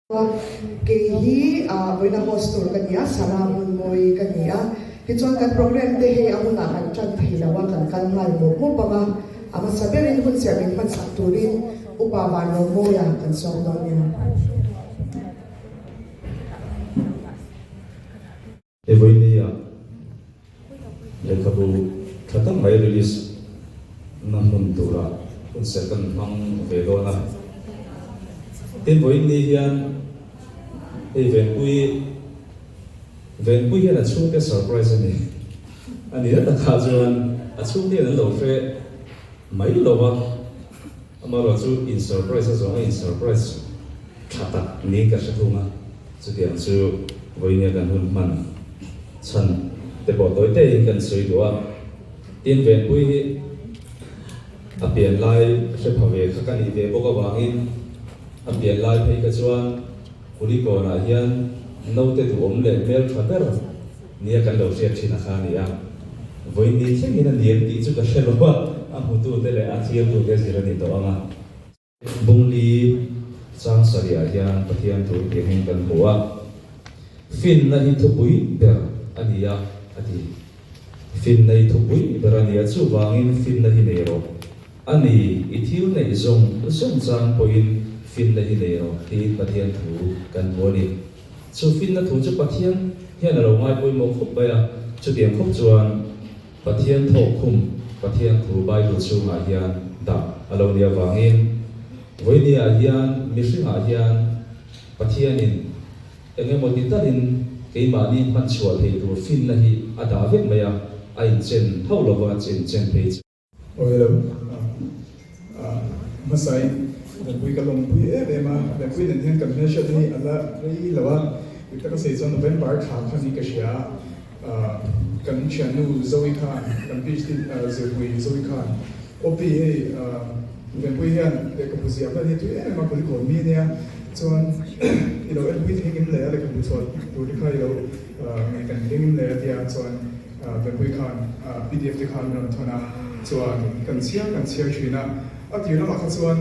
Kei hi vawiina host tur ka ni a, Sarah Hmunmawi ka ni a. Tichuan kan program te hei a hunah kan tan thei lo a, kan kal nghal mawp mawp ang a. A hmasa berin hun serh min hmansak turin Upa Vanromawia kan sawm dawn nia. He vawinia lehkhabu tha tak mai release na hmun turah hunserh kan hmang ve dawn a. Tin vawiin hian hei Venpui Venpui hian a chhungte surprise a ni a ni a takah chuan a chhungte hian an lo hre mai lo a, amaherawh chu in surprise a zawng a in surprise tha tak niin ka hre thung a. Chutiang chu vawinia kan hun hman chhan te pawh tawi teiin kan sawi duh a, tin Venpui hi a pian lai hre pha ve kha ka nih ve bawk avangin a pian lai phei kha chuan Kulikawnah hian naute duhawm leh hmel tha ber nia kan lo hriat thin a kha a ni a, vawiin thlengin a ni em tih chu ka hre lo a, a hmutute leh a thirtute zir a ni tawh ang a. Bungli chang sarihah hian Pathian thu tih kan hmu a, Finna hi thupui ber a ni a, a ti. Finna hi thupui ber a ni a, chuvangin finna hi nei rawh. A ni, i thil neih zawng zawng chang pawhin finna hi nei rawh tiin Pathian thu kan hmu a ni. Chu finna thu chu Pathian hian a lo ngai pawimawh khawp mai a, chutiang khawp chuan Pathian thawkkhum, Pathian thu Bible chhungah hian dah a lo nih avangin vawinia hian mihringah hian Pathianin eng emaw ti talin keimahni hman chhuah thei tur finna hi a dah vek mai a, a inchen hauh lova chen chen phei chu. Aw hello, hmasain Venpui ka lawmpui em em a, Venpui nen hian kan hmelhriat hi a la rei lo a, dik taka sawi chuan November thla khan hi ka hria a, kan thiannu Zoe khan, kan PhD zirpui Zoe khan, Opi hei Venpui hian lehkhabu ziah vel hi tui em em a, Kulikawn mi ania, chuan i lo enpui thei ngim leh a lehkhabu chhuah tur te kha i lo ngaihven thei ngim leh a tia chuan Venpui khan pdf te khan min rawn thawn a, chuan kan chhiar kan chhiar thin a, a tir lamah kha chuan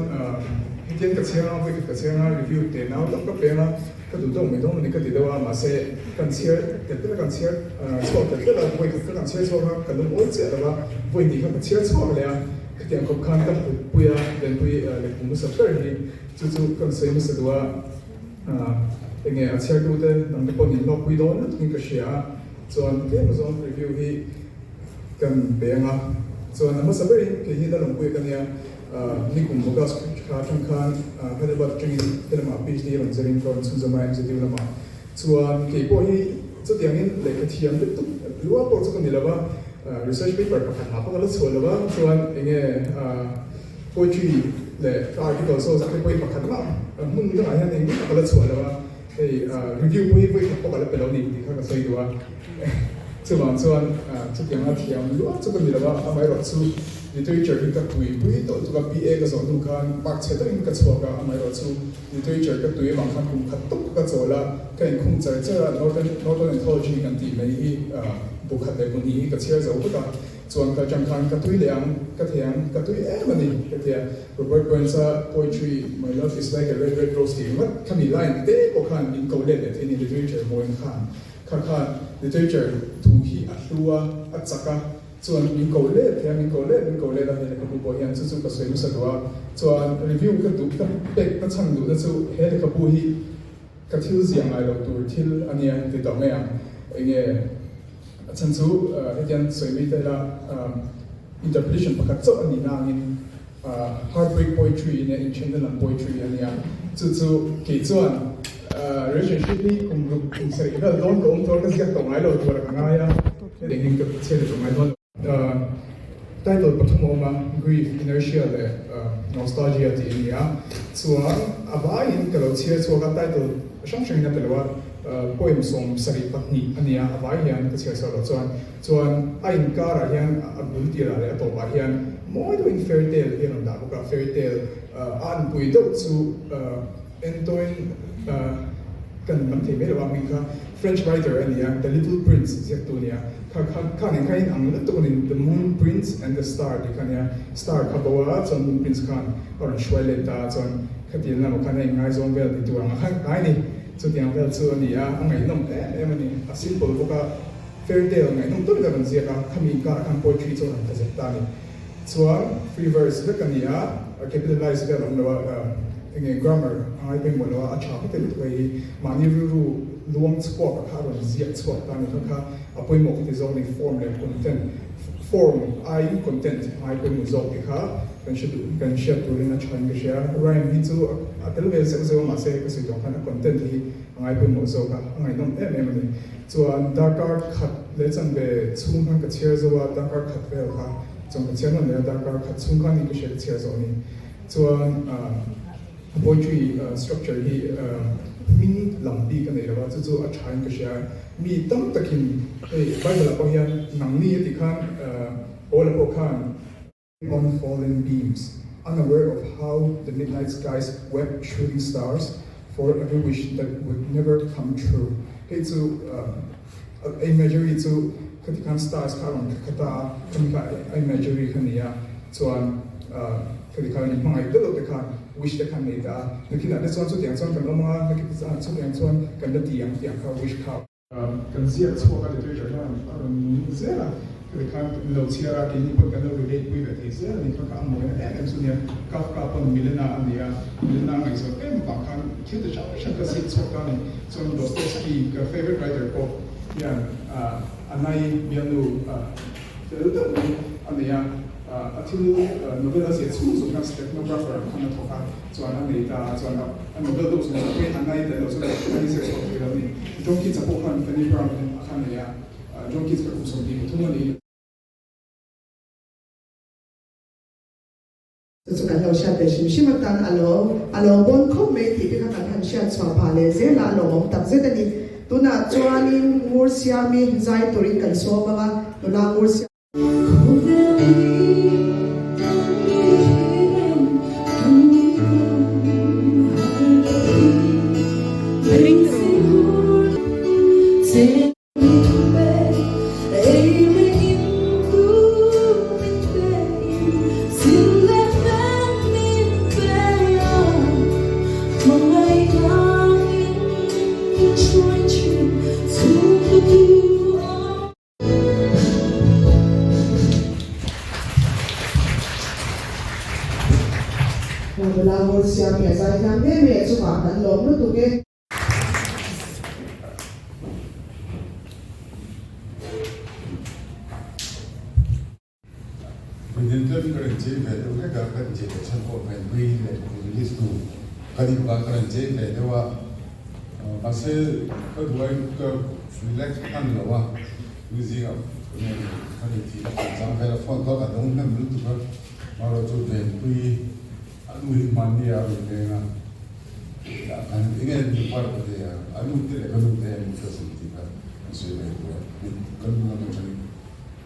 hetiang ka chhiar anga vawikhat ka chhiar anga review te nau tak ka peng a, ka duh deuh mai dawn a ni ka ti deuh a, mahse kan chhiar tel tel a kan chhiar chhuak tel tel a, vawikhat kha kan chhiar chhuak a, ka lungawi chiah lo a, vawihnih kha ka chhiar chhuak leh a, khatiang khawp khan ka hlutpui a, Venpui lehkhabu hmasa ber hi chu chu kan sawi hmasa duh a, enge a chhiartute dangte pawh nin hlawkpui dawn lutukin ka hria a. Chuan tlem zawng review hi kan pe ang a, chuan a hmasa berin kei hi Lalawmpuia ka nia, nikum August thla atang khan Hyderabad atangin helamah PhD rawn zirin ka rawn chhunzawm a MZU lamah. Chuan kei pawh hi chutiangin lehkha thiam lutuk lua pawh chu ka ni lo va, research paper pakhat mah pawh ka la chhuah lo va, chuan enge poetry leh ka articles ho zat te pawh hi pakhat mah hmun dangah hian engmah ka la chhuah lo va. Hei review pawh hi vawi khat pawh ka la pe lo ni tih kha ka sawi duh a, chuvang chuan chutianga thiam luah chu ka ni lo a, amaherawh chu literature hi ka tuipui tawh tuk a, BA ka zawh hnu khan mark chhe takin ka chhuak a, amaherawh chu literature ka tui avang khan kum khat tawk ka chawl a, ka inkhung char char a, Northern Northern Anthology kan tih mai hi bu khat leh bu hnih hi ka chhiar zo vek a. Chuan ka chang khan ka tui leh ang, ka thei ang, ka tui em a ni, ka ti a. Robert Burns-a poetry My love is like a red red rose tih ringawt khami line te pawh khan min ko let leh thei a ni, literature mawiin khan kha khan literature thu hi a hlu a, a chak a, chuan min ko let thei a, min ko let, min ko let a, he lehkhabu pawh hian chu chu ka sawi hmasa duh a. Chuan review ka duh, ka pek ka chhan duhna chu he lehkhabu hi ka thil ziah ngai loh tur thil a nia ti tawh mai ang, enge. A chhan chu hetiang sawi mai ta ila interpretation pakhat chauh a nihna angin heartbreak poetry nia inthenna lam poetry a nia. Chu chu kei chuan relationship hi kum ruk kum sarih vel dawn ka awm tawh a, ka ziak tawh ngai lo tur a ka ngai a, hetiang hian ka chhiat leh tawh ngai dawn lo. Title pathum a awm a, Grief, Inertia leh Nostalgia tih a ni a. Chuan a vaiin ka lo chhiar chhuak a, title hrang hrangin a pe lo a, poem 72 a ni a, a vai hian ka chhiar chhuak loh chuan. Chuan a inkarah hian a bul tirah leh a tawpah hian mawi deuhin fairy tale hi a rawn dah bawk a, fairy tale a anpui deuh chu Antoine. Kan lam thei mai lo a hming kha French writer a ni a, The Little Prince ziaktu a ni a, kha kha kha nen kha in ang lutuk a ni, The Moon Prince and the Star tih kha a ni a, star kha bo a chuan Moon Prince khan a rawn hruai let ta a, chuan khatiang lamah khan a inngaizawng vel ti tur ang a kha ngai a ni, chutiang vel chu a ni a, a ngaihnawm em em a ni, a simple bawk a, fairy tale ngaihnawm tawk in a rawn ziak a, khami inkarah khan poetry chu a rawn tla zet ta a ni. Chuan free verse vek a ni a, a capitalize vel a awm lo a, enge grammar a ngai pawimawh lo a, a tha khawp lutuk hei hi mahni rilru luang chhuak a kha a rawn ziah chhuak ta a ni kha kha a pawimawh ka ti zawk a ni, form leh content, form aiin content a ngai pawimawh zawk tih kha kan hre duh kan hriat turin a tha in ka hria, rhyme hi chu a tel ve zeuh zeuh a mahse ka sawi tawh khan a content hi a ngai pawimawh zawk a, a ngaihnawm em em a ni. Chuan darkar khat leh chanve chhung khan ka chhiar zo a, darkar khat vel kha chuan ka chhiar nawn leh a, darkar khat chhung khan ni ka hria ka chhiar zawh a ni. Chuan a poetry structure hi hming lam bik a nei lo a, chu chu a tha in ka hria. Mi tam takin hei Bible ah pawh hian nangni a tih khan Paula pawh khan, On fallen beams, unaware of how the midnight skies wept shooting stars for every wish that would never come true. Hei chu a imagery chu khati khan stars kha a rawn kha ta a, khami kha a imagery kha ni a, chuan khati khan in hmangaih deuh deuh te khan wish te khan nei ta a, nakinah te chuan chutiang chuan kan awm ang a, nakinah chutiang chuan kan la ti ang tih ang kha wish kha. Kan ziak chhuak a literature hian a rawn nung zel a, khati khan kan lo chhiar a, keini pawhin kan lo relate pui ve thei zel a ni kha kha a mawina em em chu nia, Kafka pawn Milena a nei a, Milena a ngaihzawn em avang khan thil ti hrang hrang ka ziak chhuak ta a ni. Chuan Dostoevsky ka favourite writer pawh hian a nai bialnu fel deuh mai a nei a, a thil novel a ziah chhung zawng khan stenographer khan a thawk a, Chuan a nei ta a, chuan a novel deuh zawng zawng pawhin a nai tel lo chuan a inziak chhuak thei lo a ni. John Keats-a pawh khan Fanny Brown a kha nei a, John Keats kha kum 23 a ni. Chu chu kan lo hriat ve hrim hrim atan a lo a lo bawn khawp mai tih te kha kan han hriat chhuah phah leh zel a, a lawmawm tak zet a ni. Tunah chuanin Ngur Siami zai turin kan sawm ang a, nula Ngur Siami. Nula Ngul Siam hi a zai thiam hle mai a chungah kan lawm lutuk e. Vawihnin tlem ka rawn chei ve deuh hlek a, kan chei leh chhan pawh Venpui leh release tu ka nih vang ka rawn chei ve deuh a, mahse ka duai ka relax hman lo a, ni zingah ka ni thih a kan chang vel a, phone kha ka dawng hnem lutuk a, amaherawhchu Venpui a nu hi hmanni a rawn leng a, kan enge ni part ka ti a, a nu te leh ka nu te an inhriatsan tih kha an sawi ve duh a, ka nu lam atangin.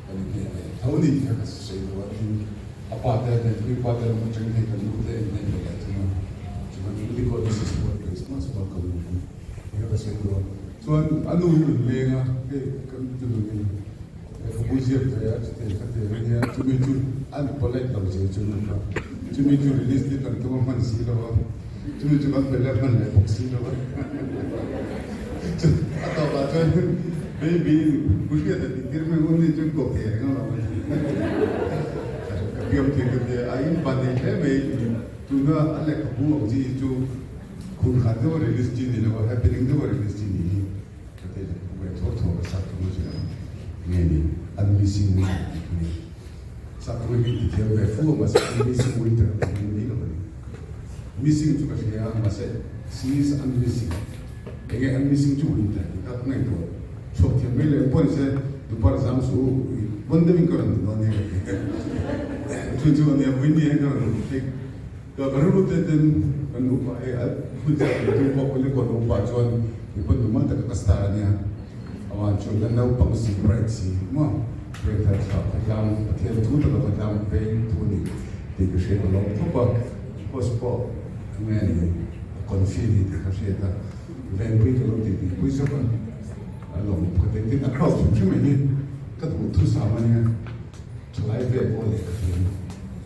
Kan inhne ve tho ni tih kha ka sawi lo a, tin a pa te nen pui pa te lam atangin hei kan nu te a inhne ve leh thung a, chuan Unicode hi system a Christmas pawh ka nu hi tih kha ka sawi duh a, chuan a nu hi rawn leng a, hei kan ti nu hi lehkhabu ziak ve a chutiang kha ti a nia, chumi chu an polite lo zir chu nu kha, chumi chu release tir kan tum a hman si lo a, chumi chu kan pe leh hman leh bawk si lo a, a tawpah chuan Baby in pu hriat a tih tir mai hun ni chuan kawp thei reng a lo a ni. Ka piang thei ka tia a in ban nei hle mai tuna a lehkhabu ang chi hi chu khur khat deuh a release chi ni lo a happening deuh a release chi ni hi ka ti lehkhabu ve thuak thuak a sak thu chu nge ni an missing winter tih khi ni sak thu hi ti thiam ve fu a mahse an missing winter tih hi ni lo a ni missing chu ka hria a mahse she is unmissing. Enge an missing chu winter tih kha ka ngaihtuah chhuak thiam mai leh pawh nise Dupar zam suh u i pawn deuhin ka rawn ti dawn nia ka ti. Chu chu ania Winnie hian ka rawn hei ka ka rilru te ten kan upa hei a hun zat tur tu pawh Kulikawn upa chuan i pawn duhmah taka ka star ania awan chuan la naupang si bright si maw Vengthar thla khawtlang Pathian thu taka khawtlang veng thu a ni tih ka hria ka lawm khawp a host pawh enge ni. Confi ni tih ka hriat a. Venpui ka lo tih tih pui zawk a, a lawm ka ti tin a crowd hrim hrim mai hi ka duh thusam a nia, thalai ve pawh lehkha thiam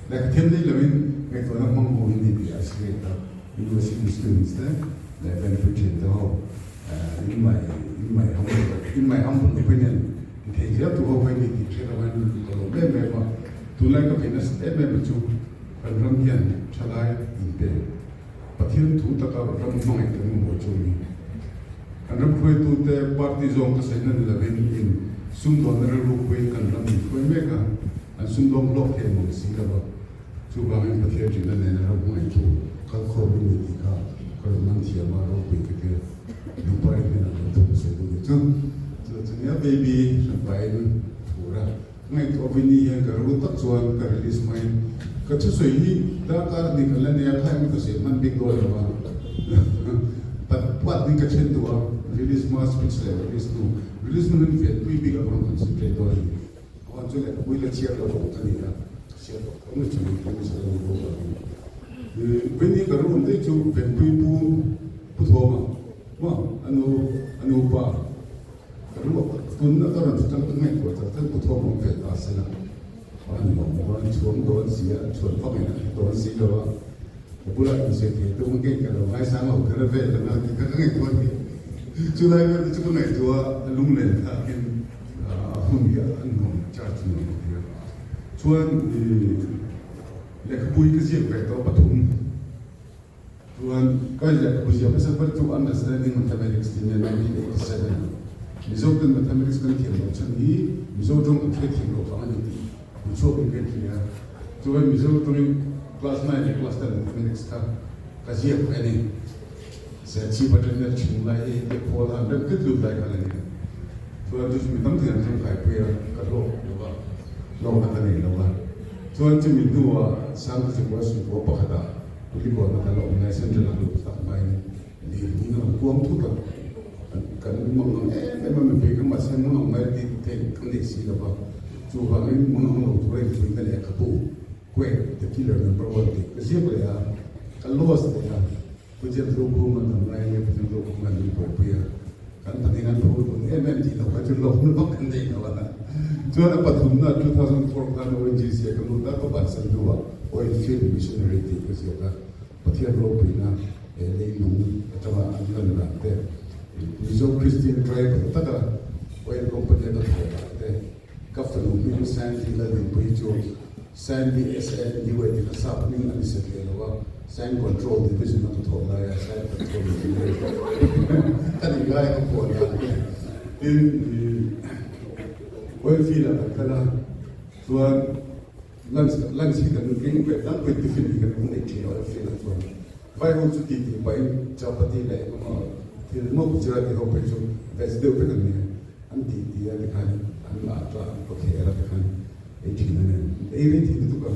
lehkha thiam nei loin ngaihtuahna hmang ho hi ni tih a hriat a, University students te leh Venpui thian te ho in my in my humble in my humble opinion ti thei zel tu ho hi ni tih hriat avangin ka lawm em em a, tunlai ka beih nasa em em chu kan ram hian thalai inpe. Pathian thu taka ram hmangaih kan mamawh chu a ni. Kan ram hruaitute party zawng ka sawi na ni lovin in sumdawnna rilru pawhin kan ram min hruai mek a, an sumdawng hlawk thei mang si lo va. Chuvangin Pathian ṭihna nena ram hmangaih thu kalkhawm i ni tih kha ka rawn man thiam a, ropui ka ti a. Nupa i hnenah lo thu ka sawi duh ni chu. Chu chu nia baby hranpain fur a. Ngaihtuah Vinny hian ka ru tak chuan ka release hmain ka thusawi hi darkar ni kan la nei a, kha emaw ka sawi hman bik dawn lo a, pat pat ni ka then duh a, release hma speech leh release hnu, release hnu hian venpui bik a ka rawn concentrate dawn a ni. Aw chu lehkhabui la chhiar lo ang ka ni a, ka chhiar loh tho na chungin ka ni sa lo bawk avangin Vinny ka ru awm daih chu venpui pu Pu Thawma maw a nu a nupa Ka ruak tun a ka rawn chutang ka ngaihtuah chak chuan pu thawm awm ve ta se la, an lawm dawn chhuang dawn si a, an chhuan vak in an hre dawn si lo a, ka bulah insawi thei tum ang ka lo ngaisang lo kher vel ang a tih kha ka ngaihtuah a ni. Chulai vel te chu ka ngaihtuah a, a lunglen thlakin a hun hi an nuam charge nuam ka ti a. Chuan lehkhabu hi ka ziak ve tawh pathum. Chuan ka lehkhabu ziah hmasa ber chu Understanding Mathematics tih nia 1987 Mizo ten Mathematics kan thiam loh chhan hi Mizo tawng kan hriat thiam loh vang a ni tih hmu chhuak in ka hria. Chuan Mizo tawngin class nine leh class ten Mathematics kha ka ziak a ni. Serchhip atangin a chhung lai hi te khawl han rem tlut tlut lai kha la ni a. Chuan chu chu mi tam takin an tangkaipui a, ka hlawk lo va, hlawkna ka nei lo va. Chuan chumi hnuah Sangkachukua Suipua pakhatah Kulikawn a kal awm lai Central a lut tak hmain lirhmun a rawn kuang thut a, kan mang ang em em a mipui kha mahse mang ang mai tih theih kan nei si lo va, chuvangin mang ang lo tura infuihna lehkhabu Quake the killer number one tih ka ziak leh a, ka lost leh a. Pu James Rokhum an dam lai ania Pu James Rokhum an min buaipui a, kan pahnih an phu dun em em tih loh kha chu lawm vak kan nei lo a. Chuan a pathumna 2004 khan ONGC a ka lut a, ka bansan hnuah Oil Field Missionary tih ka ziak a, Pathian ropuina leh leilung atanga an lan dan te, Mizo Christian driver taka oil company a ka thawh dan te, Ka fanu hming Sandy Lalnunpuii chu Sandy SNUA ti kha sap hming a ni set leh lo a, Sand Control Division a ka thawh lai a, Sand Control Engineer ka nih lai a ka phuah dan a ni. Tin, oil field ah kan kal a, chuan lunch lunch hi kan keng ve tlangpui tiffin hi kan nei thin a oil field ah chuan. Vai ho chu ti tih pahin chapati leh engemaw thil maw Gujarati ho phei chu veg deuh vek an nia. An tih ti a tikhan an lah tah an kawther a tikhan ei thin a ni. Ei rei thei lutuk a.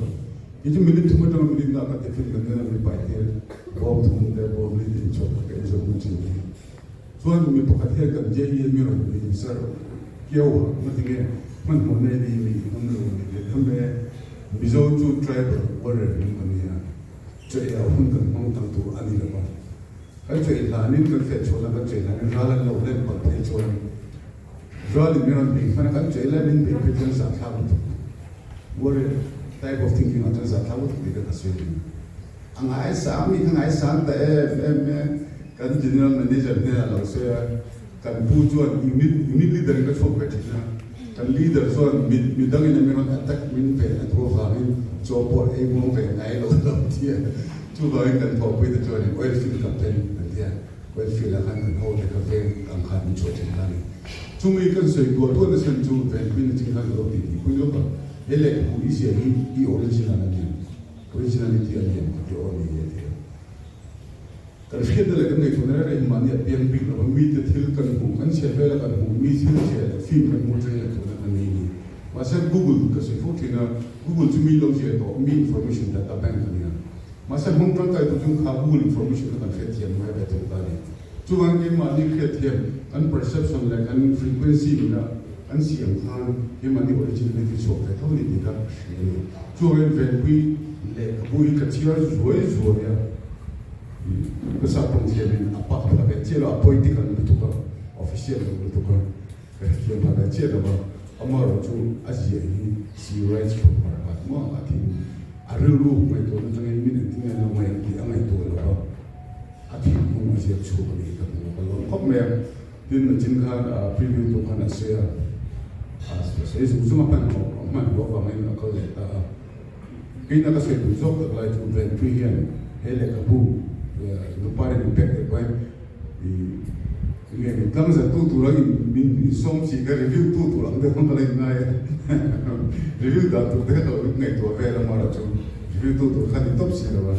Kei chu minute thum atanga minute lak a tiffin kan nen a mi pai tir bawm thum te bawm li te inchawp ka ei zawk mai thin a ni. Chuan mi pakhat hian kan JE mi rawn pui in sir Kiau ah ngatinge hmanhmawh nei ni mi in awm lo a ni leh tham e Mizo chu tribal warrior hnam kan ni a chaw ei ah hun kan hmang tam tur a ni lo va. Kan chei hlanin kan feh chhuah la, kan chei hlanin ral an lo hlen palh phei chuan ralin min rawn beih hman a, kan chei lai min beih phei chuan zahthlak lutuk warrior type of thinking ah chuan zahthlak lutuk tih kha ka sawi thin. A ngaisang mi kha ngaisang ta em em e, kan general manager hnenah lo sawi a, kan pu chuan unit unit leader in ka chhuak ve thin a, kan leader chuan mi midangin a min rawn attack min ve a duh avangin chaw pawh ei muang ve ngai lo lo ti a. Chuvangin kan thawhpui te chuanin oil field captain kan ti a, oil field ah khan kan ho te kha veng ang khan min chhuah thin kha a ni. Chumi kan sawi kual tual na chhan chu venpui na ching khan ka lo tih tih pui lawk a, he lehkhabu i ziah hi i original a ni ang, originality a ni ang ka ti aw ni a ti a. Kan hriatna leh kan ngaihtuahna reng reng hi mahni a piang bik lo a, mite thil kan hmuh, kan chhiat vela kan hmuh, mi thil chhiat leh film kan hmuh atangin ngaihtuahna kan nei a ni. Mahse Google ka sawi fo thin a, Google chu mi lo ziah tawh, mi information data bank a nia. Mahse hmang tangkai tu chung kha Google information kha kan hriatthiam ngai ve thung ta a ni. Chuvangin keimahni hriatthiam kan perception leh kan frequency nuna kan siam khan keimahni originality chhuak ve tho a ni tih kha ka hria a ni. Chuvangin Venpui lehkhabu hi ka chhiar zuai zuai a. Ka sap tawng thiamin a pak pha ve chiah lo, a political lutuk a, official lo lutuk a, ka hrethiam pha ve chiah lo va. Amaherawhchu a ziah hi she writes from her heart maw a thin a rilru ngaihtuahna atangin min engtin nge an lo ngaih ang tih a ngaihtuah lo va, a thinlung a ziak chhuak a nih ka hmu a, ka lawm khawp mai a. Tin, nachin khan preview tu khan a sawi a, a sawi zung zung a hmanhmawh a hmanhmawh avangin a kal leh ta a. Keina ka sawi duh zawk tak lai chu Venpui hian he lehkhabu Lupari min pek leh pawhin i nge min tlangzat tu tur ang in min insawm chi ka review tu tur ang deuh ang ka la inngai a review dan tur te kha ka lo ngaihtuah vel a mara chu review tu tur kha ni tawp si lo a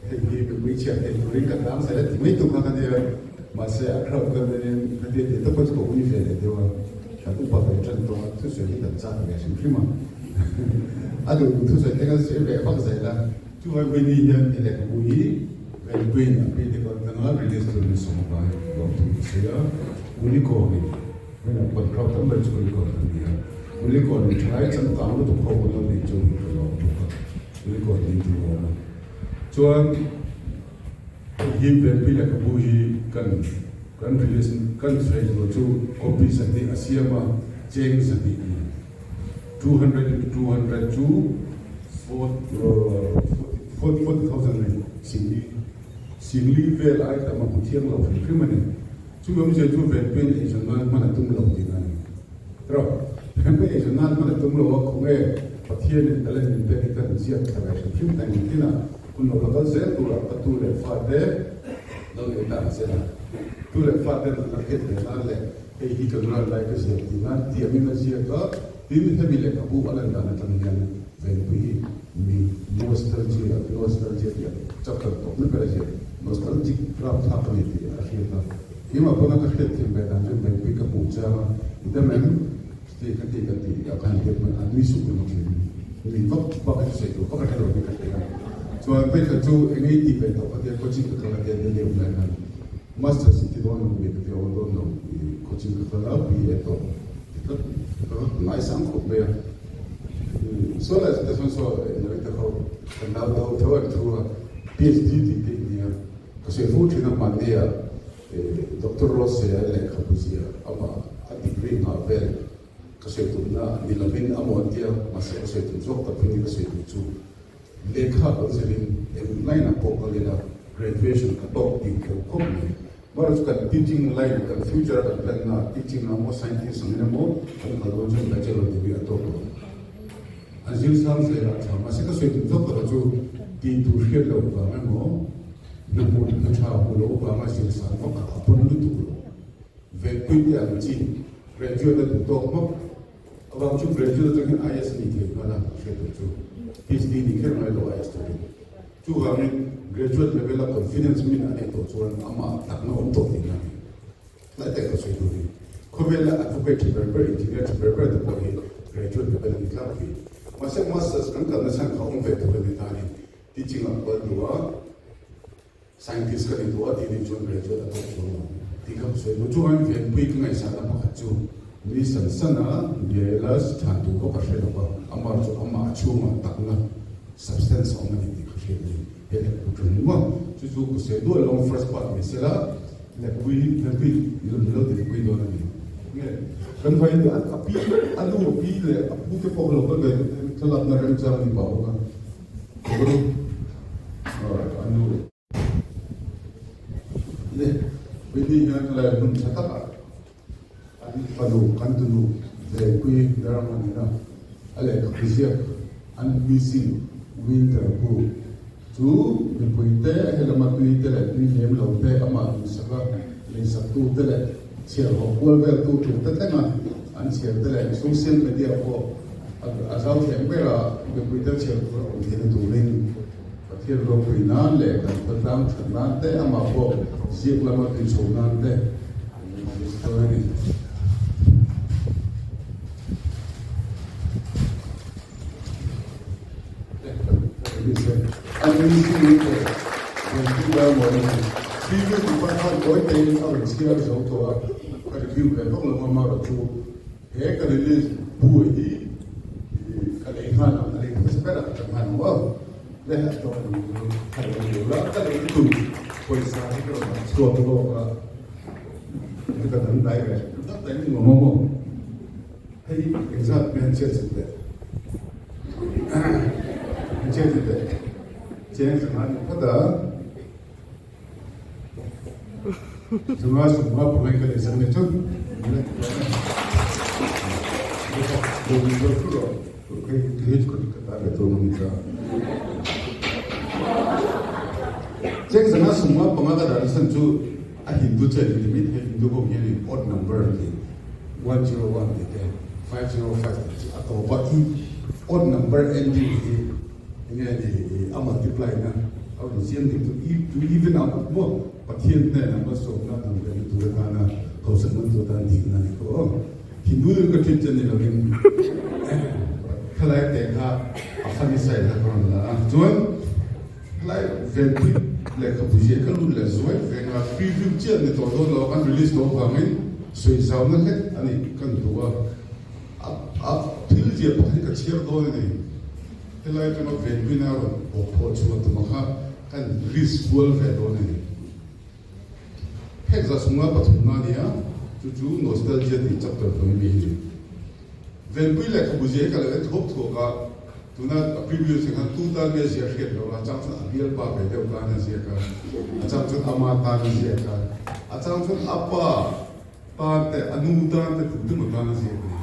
hei hi mipui chhiat theih turin ka tlangzat a ti mai tu kha ka nia mahse a crowd ka nen ka tia tih te pawh chu ka ui ve leh deuh a. Kan upa ve tan tawh a, thusawi hi kan chak ve hrim hrim a. A duh duh thusawi te kan sawi ve vak zel a. Chuvai Winnie hian i lehkhabu hi Venpuiin a critical atanga release turin sawm avangin lawmthu ka sawi a. Unicorn-in Winner pawn crowd tam ber chu Unicorn an ni a. Unicorn-in thalai changkang lutuk ho kan lo nei chu hi ka lawm bawk a. Unicorn hi ti awm a. Chuan hei hi Venpui lehkhabu hi kan. Kan release kan sawi tur chu copy 200 a siam a, cheng 200 a ni. 200 into 200 chu 40,000 a ni. Singli Singli vel ai tam a hmu thiang lo hrim hrim a ni. Chumi awmzia chu Venpuiin eizawn nan hman a tum lo tih a ni. Erawh Venpuiin eizawn nan hman a tum lo a, khawnge Pathianin talent min pek hi kan ziak thla ve hrim hrim ta engtin a hun lo la kal zel turah ka tu leh fate Lo nei ta ang che a, tu leh fa ten an la hriat ve nan leh hei hi kan ral lai ka ziak tih nan tiangin a ziak a, tin hemi lehkhabu a lan dan atang hian Venpui hi mi nostalgia, nostalgia tih a chapter tawp na ber a ziak, nostalgic rapthlak a ni tih a hriat a, keimah pawn a ka hriat thiam ve dan chuan Venpui ka hmuh chiang a, i dam em? Chuti ka ti ka ti a khan hian hman a nui suk ringawt thin. Mi vak vak a sawi tur vak a hrelo hi ka hria. Chuan vawikhat chu eng ei tih ve tawh ka tia coaching ka kal a tia Delhi awm lai khan Masters i ti dawn lo mi ka tia aw dawn lo i coaching ka kal a BA tawh ti tlat ka ngai sang khawp mai a. Saw lai te chuan saw eng te kho kan nau te ho theuh an thu a PhD tih te in nia ka sawi fo thin a hmanni ah Doctor Rose-a lehkhabu ziah amah a degree nghah vel ka sawi tumna ni lovin a maw an tia, mahse ka sawi tum zawk tak hi ka sawi duh chu lehkha lo zirin eng line ah pawh kal ila graduation ka tawk tih keuh khawp mai. Marawh chu kan teaching line kan future a kan plan na teaching ah maw scientist angin emaw kan kal dawn chuan bachelor degree a tawk lo. A zir sang zel ah tha mahse ka sawi tum zawk tak chu tih tur hriat loh vang emaw Hna hmuh hna tha hmuh loh avanga zir san vak a pawn lutuk lo. Venpui te ang chi graduate a duh tawk hmak avang chu graduate atang hian IAS a ni thei nghal a, hriat tur chu PhD ni kher ngai lo IAS turin. Chuvangin graduate level a confidence min a neih tawh chuan amah takna awm tawh tihna a ni. Tlai tak ka sawi tur hi khawvela advocate tha ber ber, engineer tha ber ber te pawh hi graduate level a ni tlangpui. Mahse masters kan kalna chhan kha awm ve tur a ni ta a ni. Teaching a kual duh a, scientist ka ni duh a tih nih chuan graduate a tawk chuang lo tih kha ka sawi duh. Chuan Venpui ka ngaihsahna pakhat chu mi san san a Biaelas than tur pawh ka hre lo va, amah chu amah a chhungah takna substance a awm a ni tih ka hriat a ni. He lehkhabu tha hnu a, chu chu ka sawi duah lo, first part ni sela lehkhabui hi Venpui i lo ni lo tih ka pui dawn a ni. Nge kan vai a pi a nu a pi leh a pu te pawh ka lo kal ve thlalakna remchang a ni pah bawk a. Le Winnie hian lai hmun tha takah an fanu kan tunu Venpui Darang nena a lehkhabu ziak an missing winter bu chu mipuite helama tuite leh tui hnem lo te amah duhsaka leisaktu te leh chhiarhlawh kual veltu tur te thlenga an chhiar te leh social media pawh a zau thiam ber a, mipuite chhiar tur a awm theihna turin Pathian ropui nan leh kan khawtlang that nan te amah pawh ziak lama tui chho nan te dawn a ni. He ka release bu hi ka lei nghal ang, a lei hmasa berah ka nghal ang aw. Le a tawk ang chu thar lo ni la ka lei tu pawisa hi ka rawn dah chhuak lawk a ka ka dang dai ve tak tak ni maw maw hei engzat me han chhiat chut leh han chhiat chut leh cheng sangha ni phawt a Zunga sumnga pangai ka lei sak ni chun Cheng zanga sumnga panga ka dah chan chu a Hindu chen ni mi thei Hindu ho hian in odd number an ti 101 ti te 505 ti chu a tawpa i odd number ending hi Enge ni a multiply na a rawn siam ding chu to even out maw Pathian hnenah malsawmna dang ve na tur atana hausak man tur atan dikna ni kho aw. Hindu deuh ka ṭhin che ni lovin khalai te kha a funny side kha ka rawn la a. Chuan khalai venpui lehkhabu zia ka lut leh zuai veng a, preview chiah ni tawh dawn lo a, kan release tawh avangin sawizauna hlek a ni kan duh a. A thil zia pakhat hi ka chhiar dawn a ni. Helai atanga venpuina a rawn bawk phawh chhuah tum a kha kan risk kual ve dawn a ni. Phek za chhunga pathumna a ni a, chu chu Nostalgia tih chapter hnuai mi hi ni. Venpui lehkhabu zia hi ka lo en thuak thuak a, tuna a previous ah khan tu tan nge zia hriat loh a, a chang chuan a bialpa ve deuh tan a ziak a, a chang chuan ama tan a ziak a, a chang chuan a pa Tan te, a nu tan te, tu te maw tan a ziak a ni.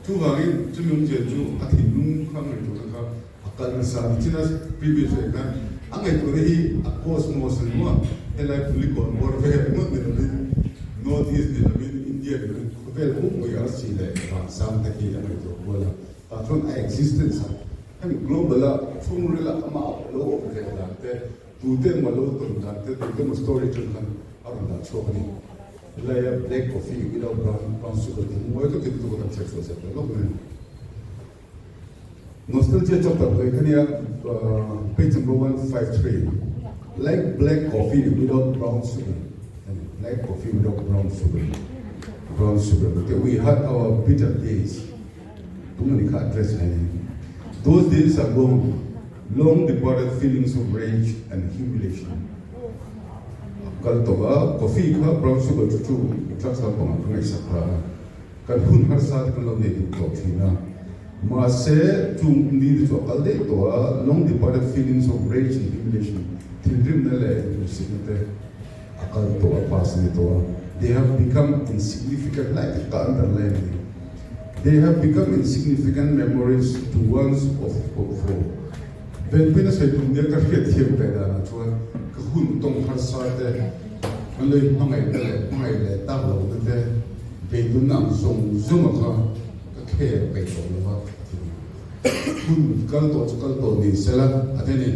Chuvangin chumi awmzia chu a thinlung kha ngaihtuahna kha a kal nasa a ni. China previous ah khan a ngaihtuahna hi a cosmos a ni maw? Helai Pulicawn bawr vel ringawt ni lovin, North East ni lovin, India ni lovin khawvel pumpuia arsi leh vansang te khi a ngaihtuah kual a. Tah chuan a existence a hemi global a chhungril a amah lo awm ve dan te, tute emaw lo tawn dan te, tute emaw story atang khan a rawn dah chhuak a ni. Helai black coffee without brown brown sugar tih mawi takin tu kan chhiat chhuah zet lawk mai. Nostalgia chapter hnuai kha nia page number 153 like black coffee without brown sugar black coffee without brown sugar brown sugar okay we had our bitter days tung ani kha address mai ni those days are gone long departed feelings of rage and humiliation Kal tawh a, coffee kha brown sugar chu chu drugs lampangah ka ngaihsak ta a, kan hun harsa te kan lo nei duh tawh thin a, mahse chung ni te chu a kal daih tawh a, long departed feelings of rage and humiliation, thinrimna leh inhmuhsitna te a kal tawh a, pass a ni tawh a, they have become insignificant lai tak ka underline a ni, they have become insignificant memories to ones of for. Venpuina sawi tum nia ka hriat thiam ve danah chuan ka hun tawng harsa te, an lo inhmangaihna leh hmangaih leh tak lohna te beidunna ang zawng zawnga kha ka khel peih tawh lo va a ti ni. Hun kal tawh chu kal tawh ni sela a ti ni.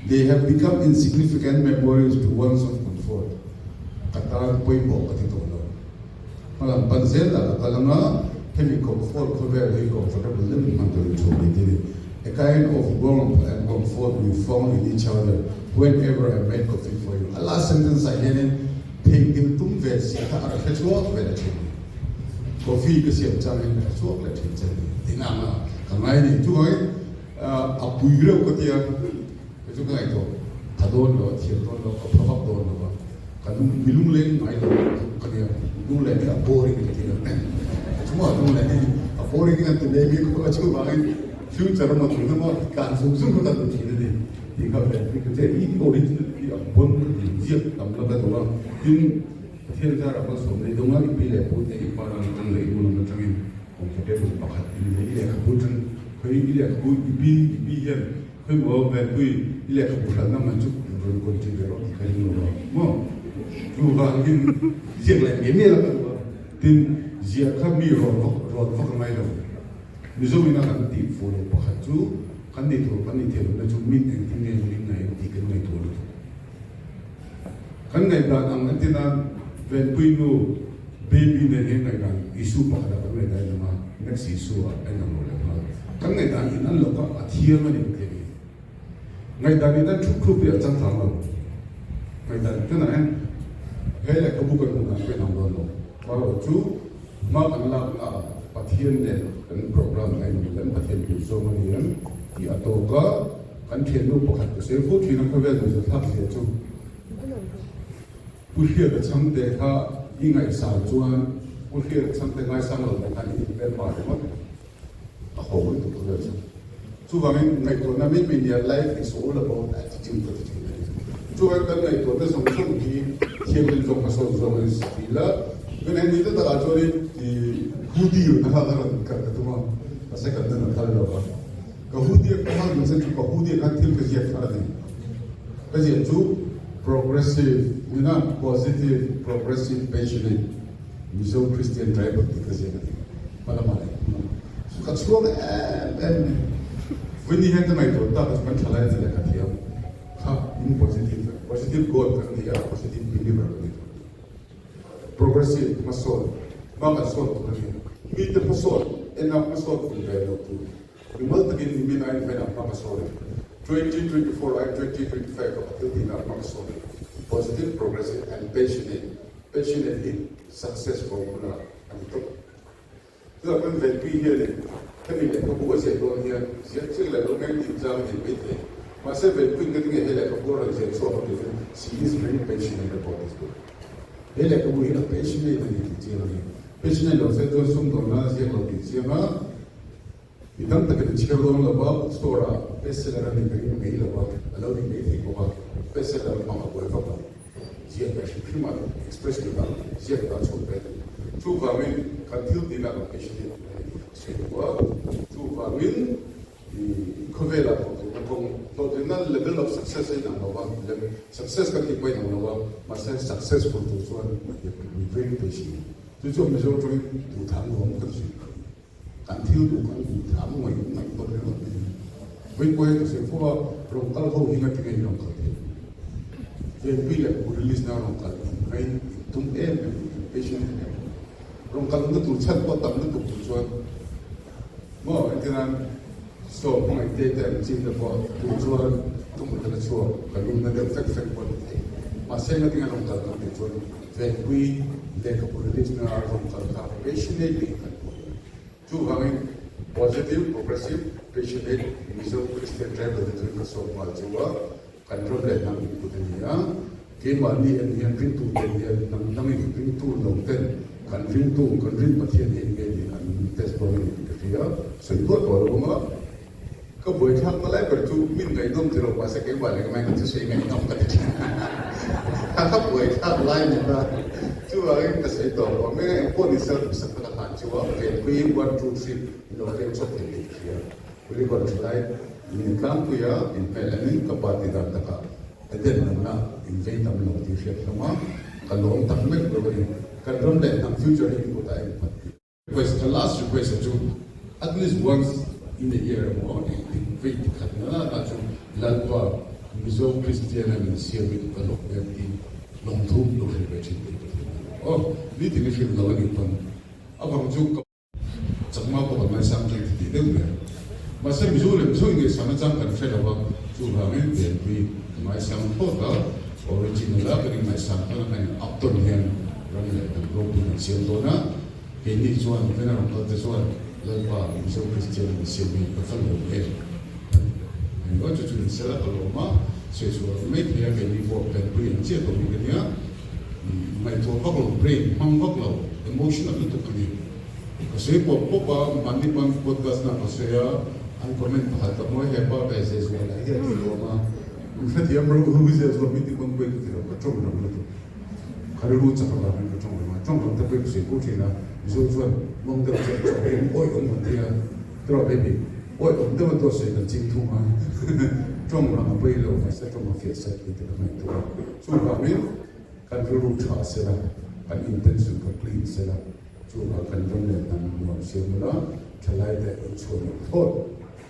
They have become insignificant memories to ones of comfort. Ka tan pawimawh ka ti tawh lo. Hmalam pan zel lah ka kal anga hemi comfort khawvel hi comfortable deuhin hman turin thu mai ti ni. A kind of warmth and comfort we found in each other whenever I made coffee for you. A last sentence ah hianin theihnghilh tum ve si kha a ka hre chhuak ve leh thin ni. Coffee ka siam chang hian ka hre chhuak leh thin che ni. Tina anga ka ngai ni. Chuvangin a pui reuh ka tia kei chu ka ngaihtuah tha dawn lo a, thiam dawn lo, ka pha vak dawn lo a. Ka lung mi lungleng ngai lo ka nia, lunglen hi a boring ka ti a, ka chungah lunglen hi a boring in an ti mai bik khawp a, chuvangin future emaw tun emaw tlan zung zung kha ka duh thin a ni tih kha ve ka che i original hi a bon ka ti ziak tam la ka duh a, tin Pathian zarah malsawm nei dawnga i pi leh pu te i pa lam atang leh i nu lam atangin comfortable pakhat in nei i lehkhabu atang khawi i lehkhabu i pi i pi hian Khawimaw Venpui i lehkhabu hralhna man chu rawn kawn ṭin ve rawh tih ka ring lo a maw? Chuvangin ziak leh miah miah la ka duh a, tin ziah kha mi rawn vak rawn vak a ngai lo. Mizo ina kan tih fuh loh pakhat chu kan nei tur kan nei thei lohna chu min engtin nge min ngaih ang tih kan ngaihtuah lutuk. Kan ngaihdan ang an ti nan Venpui nu baby nen hian ngaihdan issue pakhatah kan ngaihdan in ang a, next issue ah a inang lo leh nghal. Kan ngaihdan in an lo kha a thiang a ni ka ti a ni. Ngaihdan in an thup thup hi a changkang lo. Ngaihdan tunah hian he lehkhabu kan hmuh dan pawh a inang dawn lo. Marawh chu hma kan lakna ah Pathian nen kan program a inang kan Pathian duh zawng a ni em tih a tawk a. Kan thiannu pakhat ka sawi fo thin a khawvel duhzat thlak zia chu Pu Hriata chhangte kha i ngaihsang chuan Pu Hriata chhangte ngaisang lo te khan i inhmel pah ringawt a haw lutuk khawvel chu. Chuvangin ngaihtuahna mai mai nia life is all about attitude ka ti thin a ni. Chuvangin kan ngaihtuahna zawng zawng hi thianghlim zawng hmasawn zawng a ni si la, kan heng ni ta takah chuanin i hoodie na kha ka rawn kal ka tum a, mahse kan nun a phal lo a. Ka hoodie ka hal duh chan chu ka hoodie khan thil ka ziak thar a ni. Ka ziah chu progressive nuna positive progressive passionate Mizo Christian tribal tih ka ziak a ni. Hma lamah leh hnung lamah chu ka chhuang em em a ni. Vawiin hian ka ngaihtuah tak a chu kan thalai che leh ka thiam kha in positive positive God kan ni a, positive believer kan ni tawh a ni. Progressive hmasawn hma kan sawn tur a ni. Mite hmasawn ena hmasawn tum ve loh tur. Mimal takin nimin a inven a hma ka sawn e. 2024 ai 2025 a ka thil tihna a hma ka sawn e. Positive, progressive and passionate, passionate hi success formula a ni tawp. Chutah kan venpui hianin hemi lehkhabu a ziah dawn hian ziah chiang leh lo meng tih chang a nei maithei. Mahse venpuiin ka tinge he lehkhabu a rawn ziah chhuak a tih chuan she is very passionate about this book. He lehkhabu hi a passionate a ni tih chiang a ni. Passionate lo se chuan sumdawnna a ziak lo tih chiang a. Mi tam takin a chhiar dawn lo va, bookstore ah bestseller a ni ka ring mai lo va, a lo ni mai thei bawk a, bestseller hmang a buai vak lo. Ziak ve hrim hrim a, express lut ah ziak dah chhuak ve duh. Chuvangin kan thil tihna kan passionate tur a ni tih ka sawi duh a, chuvangin i khawvelah hlawhtlinna kawng, hlawhtlinna level of success a inang lo va, success kan tih pawh a inang lo va, mahse successful tur chuan you have to be very patient. Chu chuan Mizo tawngin duhthah nuam ka ti. Kan thil duh kan hmuh thiam ngaih ngaih dawn ringawt mai hi. Vawipawi ka sawi fo a, rawn kal ho hi ngati nge i rawn kal theih? Venpui leh Pu release na rawn kal in ngai in tum em em in patient em em. Rawn kal na tur chhan pawh tam lutuk tur chuan maw entirnan sawm hmangaih te te an chin te pawh tur chuan tum ta la chhuak ka lung na deuh fek fek pawh ni thei. Mahse ngati nge rawn kal kan tih chuan Venpui lehkhabu release na rawn kal kha passionately kan hmu. Chuvangin positive, progressive, passionate Mizo Christian tribal te chu ka sawm nghal chu a, kan ram leh hnam input a ni a. Keimahni en hian ringtu ten hian hnam dangin ringtu lo ten kan ringtu, kan rin Pathian hi eng nge ni an test dawn a ni tih ka hria. Sawi duah tawh lo ang a. Ka buaithlak na lai ber chu min ngaihnawm ti lo mahse keimah leh keimah in ka thusawi ngaihnawm ka ti thin a, ka buaithlak lai ni ta. Chuvangin ka sawi tawh lo, meng eng pawh ni se duhsak taka hlan chu a venpui one two three in lo peng chhuak thei tih ka hria. Kulikawn thalai min tlangpui a, in hmel enin ka pa ti dan takah Eden nunna in vei tam lo tih hriat hlawm a, ka lawm tak meuh lo a ni. Kan ram leh hnam future hi in kutah en phat tih. Request ka last request a chu at least once in a year emaw engtik vei ti khat na na na chu Lalpa Mizo Christian a min siam in ka lawm em tih lawmthu lo hrilh ve thin tih ka thil a ni aw nitin i hrilh lo a nih pawn avang chu ka chakma pawh kan ngaisang tlang ti tih deuh ber mahse Mizo leh Mizo ingaihsang nachang kan hre lo a chuvangin Venpui ka ngaisang phawt a original a kan ingaihsang tawn a kan in up tawn hian ram leh hnam ropui kan siam dawn a. Keini chuan Vena rawn kal te chuan Lalpa Mizo Kristian min siam hi ka va lawm em? An ti leh mai mai. Chu chu in sel a ka lawm a, sawi chhuah mai thei a keini pawh Venpui ang chiah tawh hi ka nia. Ngaihtuah vak lo, brain hmang vak lo, emotional lutuk a ni. Ka sawi pawp pawp a, mahni pawn podcast na ka sawi a, an comment pakhat ka hmu a, hepa ve zeh zuah lah hi a ti lawm a, in hrethiam ro ru zeh zuah min ti pawn pawi ka ti lo, ka tawng ram lutuk. Ka rilru chak avangin ka tawng reng a, tawng ram te pawh i sawi fo thin a, Mizo chuan mawng deuh chuan chaw hi an awih awm han ti a, tiraw baby, awih awm deuh a tuah sawi kan ching thung a, tawng rang a pawi lo, mahse tawng a fiah sat tih te ka ngaihtuah a, chuvangin kan rilru tha sela, kan intention kha clean sela, chuvang kan ram leh hnam nuam siam ula, thalai te inchhuah loh thlawt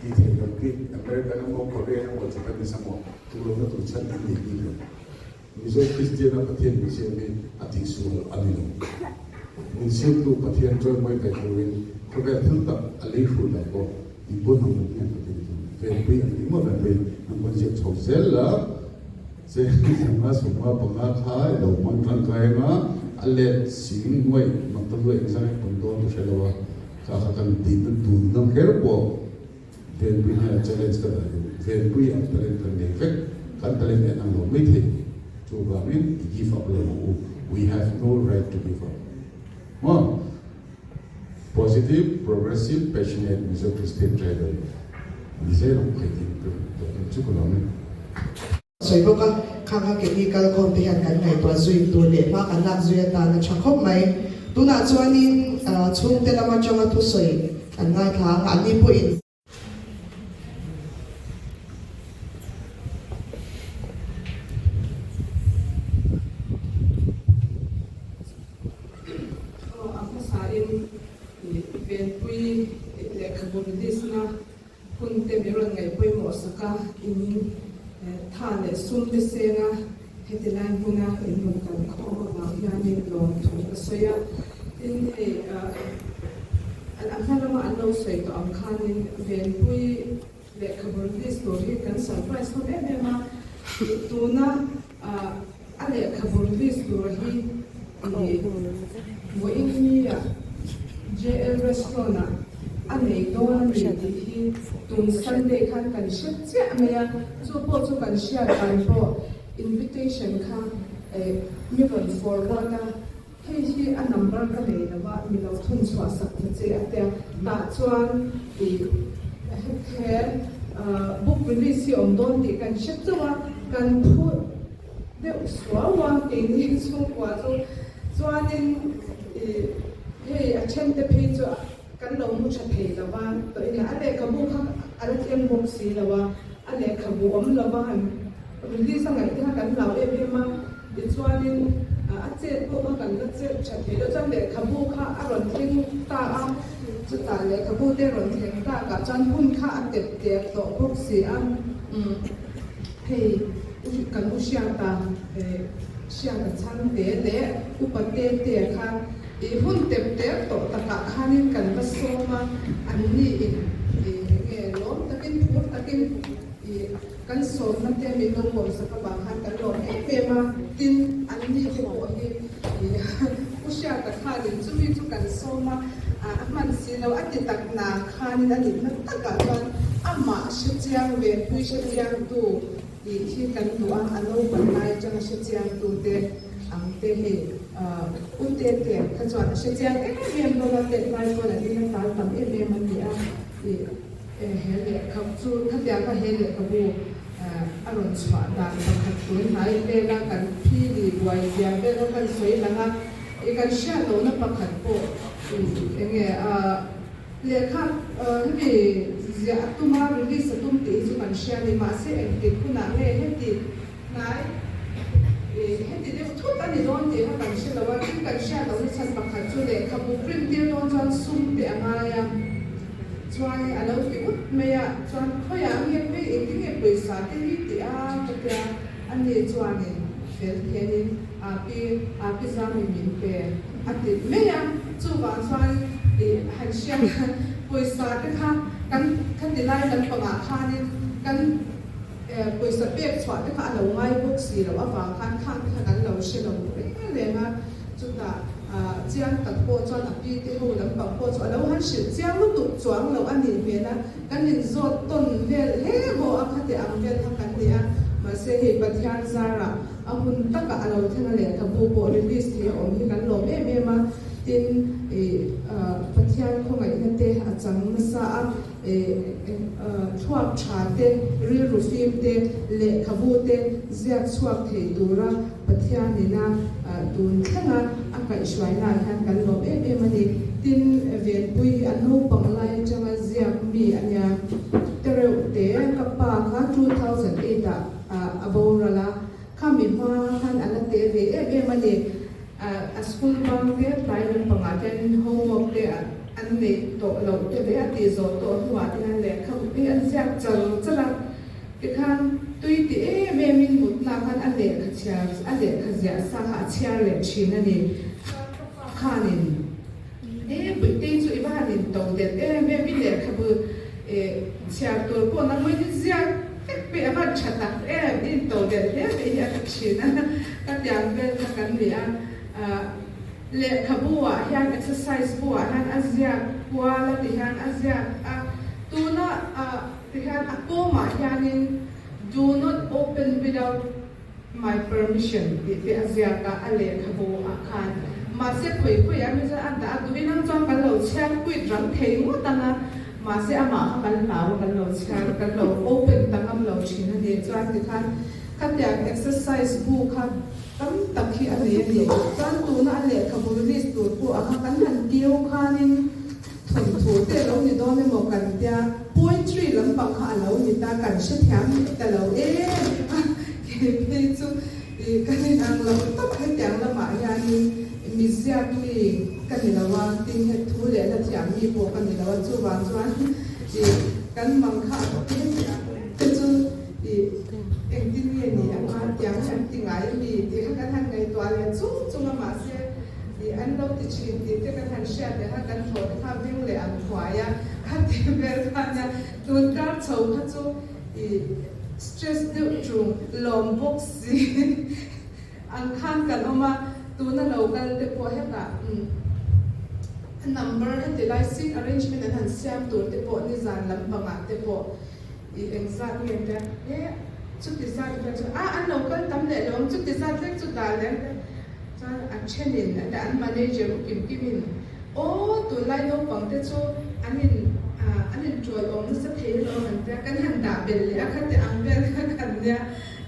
tih theih loh bik, American emaw Korean emaw Japanese emaw tuk lohna tur chhan an nei bik lo. Mizo Kristiana Pathian min siam hi a tihsual a ni lo. Min siamtu Pathian chawimawi ve turin khawvel thil tak a lei hrul lo pawh in pawn ang lam hian Pathian chu venpui ang emaw venpui ang pawn ziak chho zel la, che sanga sawmnga panga kha i lo hmang tangkai anga a let sing nuaih mak ta luaih engzang in pawn dawn ka hre lo a, kha kha kan tihna dun dang kher pawh. Venpui hnenah challenge ka dah duh. Venpui ang talent kan nei vek. Kan talent en ang lo mai thei. Chuvangin i give up lo ang u. We have no right to give up. Maw? Positive, progressive, passionate Mizo Christian driver ni zel ang khai tih ka chu ka lawm e. Sawi bawk a, khang kha keini kalkhawm te hian kan ngaihtuah zui tur leh hma kan lak zui atan a tha khawp mai. Tunah chuanin chhungte lam atanga thusawi kan ngaithla ang a, anni pawhin. Aw, a hmasain Venpui lehkhabu release na Hun te mi rawn ngaih pawimawh sak a, in tha leh sum te seng a, heti lai hmuna in rawn kal khawm avang hianin lawmthu ka sawi a. Tin, hei a hma lama an lo sawi tawh ang khanin Venpui lehkhabu release tur hi kan surprise hlawm em em a, tuna a lehkhabu release tur hi vawiin nia JL Restaurant ah a nei dawn a ni tih hi tun Sunday khan kan hre chiah mai a, chu pawh chu kan hriat dan pawh invitation kha mi rawn forward a, hei hi a number ka nei lo a, mi lo thun chhuah sak ta che a tia, tah chuan he book release hi awm dawn tih kan hre chauh a, kan phu deuh suau a keini chhungkua chu chuanin ih hei a then te phei chu kan lo mu tha thei lo va tawh ina a lehkhabu kha a la thleng bawk si lo a a lehkhabu awm lo va han release a ngaih te kha kan hlau em em a tichuanin a chet pawh kha kan la chet tha thei lo chuan lehkhabu kha a rawn thleng ta a chutah lehkhabu te rawn thleng takah chuan hun kha a tep tep tawh bawk si a umm. Hei kan u Hriata Hriata chhangte leh upa Tete kha i hun tep tep tawh takah khanin kan va sawm a, an ni in enge lawm takin phur takin i kan sawmna te min lo pawmsak avang khan kan lawm em em a, tin an ni te pawh hi i u Hriata khanin chumi chu kan sawm a, a hman si lo a ti tak nang khanin a nihna takah chuan amah hre chiang ve pui hre chiangtu tih hi kan duh a, a naupang lai atanga hre chiangtute ang te hei u Tete kha chuan a hre chiang em em dawn a, tet lai chuan an ina tal tam em em a ni a, ih he lehkha chu khatiang kha he lehkhabu a rawn chhuah dan pakhat tun hnai vela kan phili buai zia vel kha kan sawi lang a, ih kan hriat lohna pakhat pawh ih enge a. Lehkha hemi ziah a tum a, release a tum tih hi chu kan hria a ni. Mahse engtik hunah nge heti hnai heti deuh thut a ni dawn tih kha kan hre lo a. Tin kan hriat lohna chhan pakhat chu lehkhabu print tir dawn chuan sum te a ngai a. Chuan a lo ti ut mai a, chuan khawiah nge phei engtin nge pawisa te hi tih a ka tia. Ani chuanin fel thenin Pi Pi Zami min pe a ti mai a, chuvang chuan i han hriat pawisa te kha kan khati lai lampangah khanin kan pawisa pek chhuah te kha a lo ngai bawk si loh avang khan khang te kha kan lo hre lo reng reng a, chutah chiang tak pawh chuan a pi te ho lampang pawh chu a lo han hrilh chiang lutuk chuang loh a nih hmel a. Kan inzawt tawn vel hle maw a khate ang vel kha kan ni a, mahse hei Pathian zarah a hun takah a lo thleng a lehkhabu pawh release thei a awm hi kan lawm em em a, tin ih Pathian khawngaihna te a chang nasa a, ih thluak tha te, rilru fim te, lehkhabu te ziak chhuak thei tura Pathianina tun thlenga a kaihhruainaah hian kan lawm em em a ni. Tin, Venpui hi a naupang lai atanga ziak mi a nia. Tereuh te ka pa kha 2008 ah a boral a, khami hma khan a la te ve em em a ni. A school bang te tlai lampangah te homework te an neih tawh loh te leh a tih zawh tawh hnuah te hian lehkha hi an ziak char char a. Tikhan tui ti em em in mutna khan a lehkha chhiar a lehkha ziah sa kha a chhiar leh thin a ni. Chuan ka pa khanin e Puitei chu i va han in to delh em em i lehkhabu e chhiar tur pawh nangmah in ziak vek peh a van tha tak em i in to delh hle mai hi a ti thin a ka tiang vel kha kan ni a. Lehkhabu ah hian exercise bu ah hian a ziak kual a ti hian a ziak a. Tuna tihian a kawmah hianin Do not open without my permission tih te a ziak a, a lehkhabu ah khan. Mahse khawi khawi ah mi chuan a dah a duh in ang chuan kan lo chhiar quit rang thei ngawt ang a, mahse amah kha kan hlau a kan lo chhiar kan lo open ta ngam lo thin a ni. Chuan tikhan khatiang exercise bu kha tam tak hi a nei a ni. Chuan tuna a lehkhabu release tur pawh a kha kan han tiu khanin thawnthu te a lo ni dawn emaw kan tia poetry lampang kha a lo ni ta kan hrethiam ta lo em a kei phei chu ih kan inang lo tak hetiang lamah hianin mi ziak mi ka ni lo a tin he thu leh hla thiam mi pawh ka ni lo a chuvang chuan ih kan mang kha a hetiang te chu ih engtin nge ni anga tiang hi an ti ngai ami tih kha kan han ngaihtuah leh chung chung a mahse Ih an lo ti thin tih te kan han hriat leh kha kan hlawh te kha veng leh ang thuai a, kha ti vel kha nia tun kar chho kha chu ih stress deuh tung lawm bawk si ang khan kan awm a, tuna lo kal te pawh hetah umm number heti lai seat arrangement an han siam tur te pawh nizan lampangah te pawh ih engzat nge tia he chuti zat vel chu a an lo kal tam leh lo ang chuti zat vek chu dah leh ang te. Chuan a thenin a an manager u Kim Kimin, Aw, tunlai naupang te chu an in an in tawi awm nasa thei alawm an tia, kan han dah belh leh a khati ang vel kha kan nia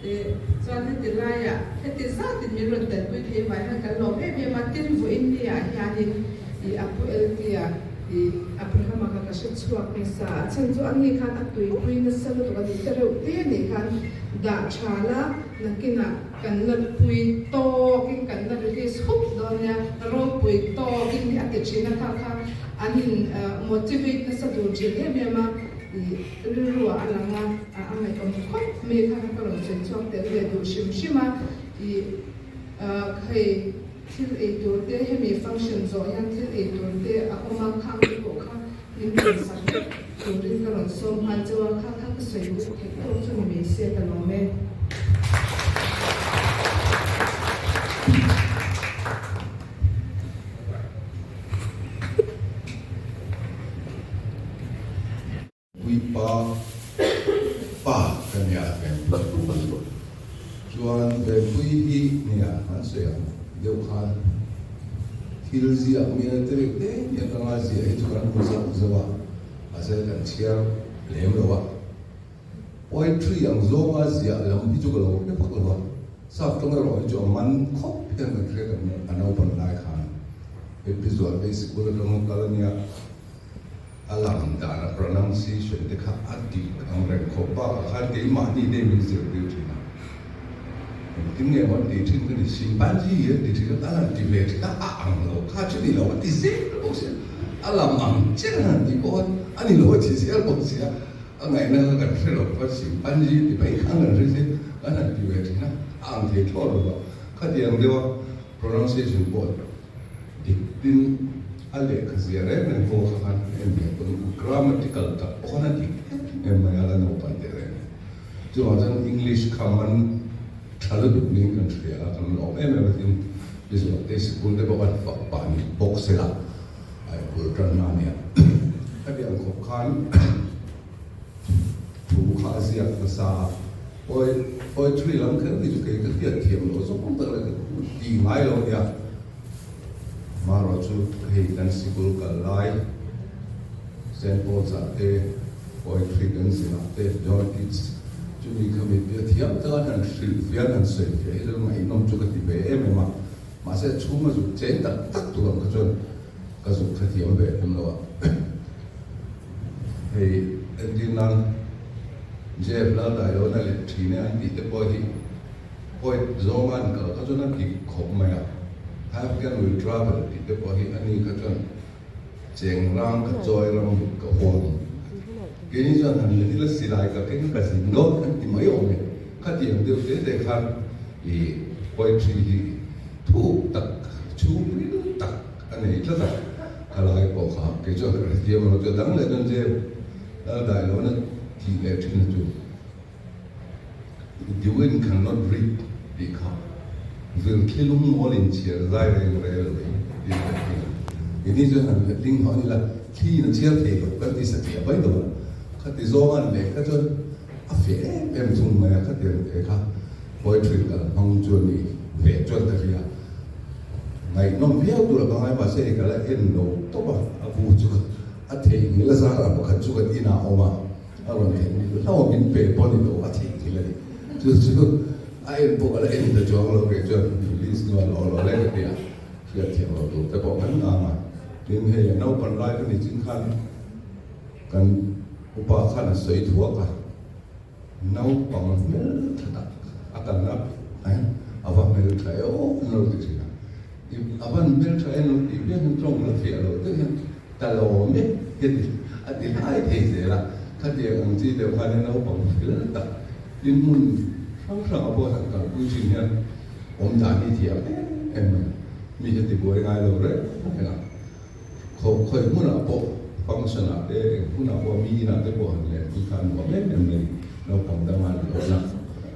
ih chuan heti laiah heti zatin min rawn tanpui thei mai khan kan lawm em em a, tin vawiin ni ah hianin ih a pu Eltia ih Abrahama kha ka hre chhuak nasa a chhan chu ani khan a tuipui nasa lutuk a ni te reuh te anih khan dah tha la nakinah Kan la pui tawkin kan la release hup dawn nia, ropui tawkin hi a ti thin a, kha kha an in motivate nasa dur thin em em a, ih rilru ah a lang a, a ngaihawm khawp mai kha kha ka rawn sawi chhuak tel ve duh hrim hrim a, ih hei thil ei tur te hemi function zawh hian thil ei tur te a awm a, khang te pawh kha min rawn sak vek turin ka rawn sawm nghal cheu a, kha kha ka sawi duh theih tawk chu ni mai se ka lawm e. Puipa pa ka nia Venpui pu chuan Venpui hi nia an sawi ang deuh khan thil ziak mi a tirek te nia ka nga ziah hi chu kan hmu zauh zauh a mahse kan chhiar lem lo a poetry ang zawnga ziah lam hi chu ka lo hre vak lo a sap tawng erawh hi chu a man khawp hian kan hria kan a naupan lai khan hei Zual te sikul atanga kal a nia. A lam dan a pronunciation te kha a dik ang reng khawp bakah khan keimahni te min zirtir thin a. Engtin nge maw an tih thin ka ni, chimpanzee an ti thin a, an han ti ve thin a, a ang lo kha chu ni lo a ti zel bawk sia, a lam ang chiah an han ti pawh a, a ni lo a ti zel bawk sia, a ngaihna kha kan hre lo kha chimpanzee ti mai khan kan hre sia, an han ti ve thin a, a ang thei thlawt lo va, khatiang deuh a pronunciation pawh Dik tin a lehkha zia reng reng pawh kha khan en ve pawn grammatical tak pawh khan a dik em em mai a, la naupan teh reng e. Chuvang chuan English kha man tha lutuk niin kan hria a, kan lawm em em a tin Mizoram te sikul te pawh khan fak pah ni bawk sela a inbul tan na ania. Khatiang khawp khan thu kha a ziak nasa a, poetry lam kher hi chu kei ka hriat thiam loh zawng tak leh ka ti ngai lo ania. Marawh chu hei kan sikul kal lai Saint Paul's ah te poetry kan zirah te John Keats chumi kha mi bia thiam taka an han hrilh fiah an han sawi fiah hi chuan ngaihnawm chu ka ti ve em em a, mahse a chhunga zuk cheng tak tak tur ang kha chuan ka zuk kha thiam ve em lo a. Hei entir nan Jeff Laldailawna leh Thine an tih te pawh hi Poet zawnga an kal kha chuan a dik khawp mai a, How can we travel tih te pawh hi ani kha chuan cheng rang ka chawi ram ka huam a ti. Keini chuan han let ila silai ka keng ka zin dawn an ti mai awm e. Khatiang deuh te te khan i poetry hi thuk tak chhungril tak a nei tlat a, khalai pawh kha kei chuan ka hrethiam lo chu a dang leh dawn che Laldailawna tih leh thin chu. The wind cannot read tih kha Zirthli lungmawl inchhiar zai reng rel lo in tih a ti a. Keini chuan han letling hauh a ni la, thli in a chhiar thei lo kan ti satliah mai dawn a. Khati zawng an leh kha chuan a fiah em em thung mai a, khatiang te kha poetry kal hmang chu a ni ve chuan ka hria. Ngaihnawm viau tur a ka ngai mahse hei ka la en lo tawp a, a bu chu a theihnghilh a zara pakhat chu kan inah a awm a, a rawn theihnghilh hlauh a min pe pawh a ni lo, a theihnghilh a ni. Chu chu a en pawh ka la en ta chuang lo kei chuan release hnuah lawh lawh lek a ti a, hriatthiam loh tur te pawh kan ngang a. Tin hei a naupan lai ka ni chin khan Kan upa khan a sawi thuak a, naupang hmel tha tak a kalna eh a va hmel tha e aw an lo ti thin a, i a van hmel tha e an lo tih viau hian tawng la fiah lo deuh hian ka lawm e hi a ti a ti hlai thei zel a, khatiang ang chi deuh khan naupang fel tak tin hmun hrang hrang ah pawh han kalpui thin hian awm dan hi thiam em em mai, mi hi a ti buai ngai lo reng reng a. Khawi hmunah pawh function ah te eng hmunah pawh mi inah te pawh han len pui kha a nuam em em mai naupang danga an lohna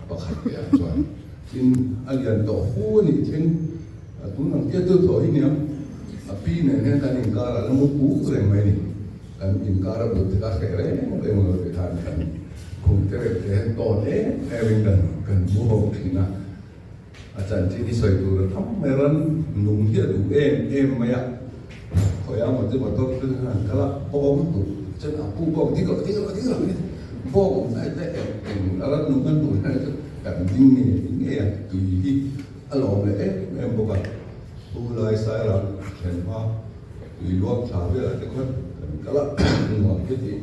pakhat te ah chuan tin a lian tawh fu a nih thleng a tun ang tia tu thaw hi niang a pi nen hian kan inkar ah la mu puk reng mai ni kan inkar a but te kha hreh reng reng lo ti khan kan khum te reuh te hian tawn em em in kan kan mu ho thin a. A chanchin hi sawi tur a tam mai a, ran nung hi a duh em em mai a, khawiah maw te motor te hian an kal a, bawng duh chuan a pu bawng ding rawh ding rawh ding rawh bawng ai te eng eng a ran nung kan duh hian chuan kan ding ngei ngei a, tui hi a lawm leh em em bawk a, pu lai sairang thlen hma tui luang thla velah te khawn kan kal a, nuam hi ti